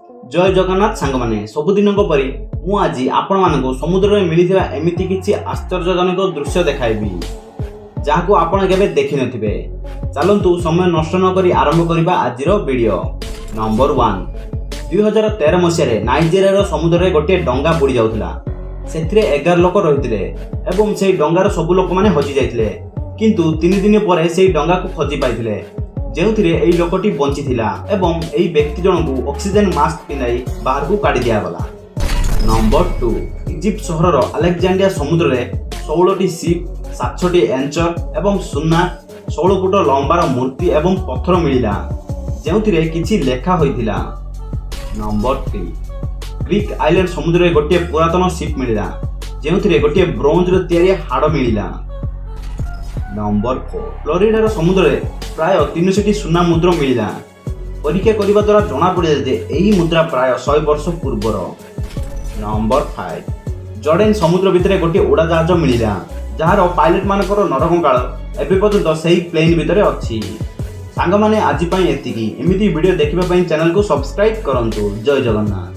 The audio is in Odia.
ଜୟ ଜଗନ୍ନାଥ ସାଙ୍ଗମାନେ, ସବୁଦିନଙ୍କ ପରି ମୁଁ ଆଜି ଆପଣମାନଙ୍କୁ ସମୁଦ୍ରରେ ମିଳିଥିବା ଏମିତି କିଛି ଆଶ୍ଚର୍ଯ୍ୟଜନକ ଦୃଶ୍ୟ ଦେଖାଇବି, ଯାହାକୁ ଆପଣ କେବେ ଦେଖିନଥିବେ। ଚାଲନ୍ତୁ, ସମୟ ନଷ୍ଟ ନକରି ଆରମ୍ଭ କରିବା ଆଜିର ଭିଡ଼ିଓ। ନମ୍ବର 1, 2013 ମସିହାରେ ନାଇଜେରିଆର ସମୁଦ୍ରରେ ଗୋଟିଏ ଡଙ୍ଗା ବୁଡ଼ି ଯାଉଥିଲା। ସେଥିରେ 11 ଲୋକ ରହିଥିଲେ ଏବଂ ସେହି ଡଙ୍ଗାର ସବୁ ଲୋକମାନେ ହଜି ଯାଇଥିଲେ। କିନ୍ତୁ 3 ଦିନ ପରେ ସେହି ଡଙ୍ଗାକୁ ଖୋଜି ପାଇଥିଲେ, ଯେଉଁଥିରେ ଏହି ଲୋକଟି ବଞ୍ଚିଥିଲା ଏବଂ ଏହି ବ୍ୟକ୍ତି ଜଣଙ୍କୁ ଅକ୍ସିଜେନ୍ ମାସ୍କ ପିନ୍ଧାଇ ବାହାରକୁ କାଢ଼ି ଦିଆଗଲା। ନମ୍ବର 2, ଇଜିପ୍ଟ ସହରର ଆଲେକ୍ଜାଣ୍ଡିଆ ସମୁଦ୍ରରେ 16ଟି ସିପ୍, 700ଟି ଏଞ୍ଚର ଏବଂ ସୁନା 16 ଫୁଟ ଲମ୍ବାର ମୂର୍ତ୍ତି ଏବଂ ପଥର ମିଳିଲା, ଯେଉଁଥିରେ କିଛି ଲେଖା ହୋଇଥିଲା। ନମ୍ବର 3, ଗ୍ରୀକ୍ ଆଇଲ୍ୟାଣ୍ଡ ସମୁଦ୍ରରେ ଗୋଟିଏ ପୁରାତନ ସିପ୍ ମିଳିଲା, ଯେଉଁଥିରେ ଗୋଟିଏ ବ୍ରୋଞ୍ଜର ତିଆରି ହାଡ଼ ମିଳିଲା। ନମ୍ବର 4, ଫ୍ଲୋରିଡାର ସମୁଦ୍ରରେ ପ୍ରାୟ 300ଟି ସୁନା ମୁଦ୍ରା ମିଳିଲା। ପରୀକ୍ଷା କରିବା ଦ୍ୱାରା ଜଣାପଡ଼ିଲା ଯେ ଏହି ମୁଦ୍ରା ପ୍ରାୟ 100 ବର୍ଷ ପୂର୍ବର। ନମ୍ବର 5, ଜର୍ଡେନ ସମୁଦ୍ର ଭିତରେ ଗୋଟିଏ ଉଡ଼ାଜାହାଜ ମିଳିଲା, ଯାହାର ପାଇଲଟମାନଙ୍କର ନରକଙ୍କାଳ ଏବେ ପର୍ଯ୍ୟନ୍ତ ସେହି ପ୍ଲେନ୍ ଭିତରେ ଅଛି। ସାଙ୍ଗମାନେ, ଆଜି ପାଇଁ ଏତିକି। ଏମିତି ଭିଡ଼ିଓ ଦେଖିବା ପାଇଁ ଚ୍ୟାନେଲକୁ ସବସ୍କ୍ରାଇବ୍ କରନ୍ତୁ। ଜୟ ଜଗନ୍ନାଥ।